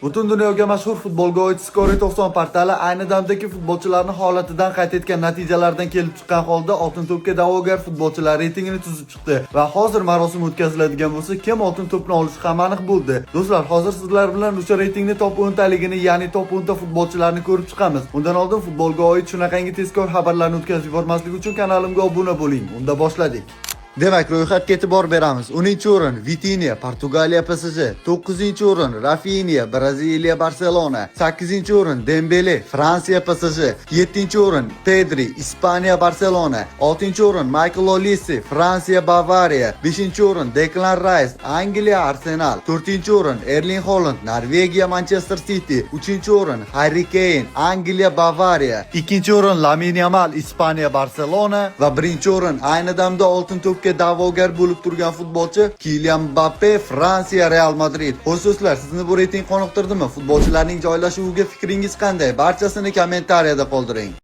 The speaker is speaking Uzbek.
Butun dunyoga mashhur futbolga oid Score 90 portali ayni damdagi futbolchilarning holatidan qayd etgan natijalardan kelib chiqqan holda "Oltin to'pga" da'vogar futbolchilar reytingini tuzib chiqdi va hozir marosim o'tkaziladigan bo'lsa, kim "Oltin to'pni" olishi ham aniq bo'ldi. Do'stlar, hozir sizlar bilan o'sha reytingni top 10 taligini, ya'ni top 10 ta futbolchilarni ko'rib chiqamiz. Undan oldin futbolga oid shunaqangi tezkor xabarlarni o'tkazib yubormaslik uchun kanalimga obuna bo'ling. Unda boshladik. Demak, ro'yxatga e'tibor beramiz. 10-o'rin Vitinha, Portugaliya, PSG. 9-o'rin Rafinha, Braziliya, Barselona. 8-o'rin Dembele, Fransiya, PSG. 7-o'rin Pedri, Ispaniya, Barselona. 6-o'rin Michael Olise, Fransiya, Bavariya. 5-o'rin Declan Rice, Angliya, Arsenal. 4-o'rin Erling Haaland, Norvegiya, Manchester City. 3-o'rin Harry Kane, Angliya, Bavariya. 2-o'rin Lamine Yamal, Ispaniya, Barselona va 1-o'rin ayni damda "Oltin to'pga" da'vogar bo'lib turgan futbolchi Kilian Mbappe, Fransiya, Real Madrid. Xo'sh do'stlar, sizni bu reyting qoniqtirdimi? Futbolchilarning joylashuviga fikringiz qanday? Barchasini kommentariyada qoldiring.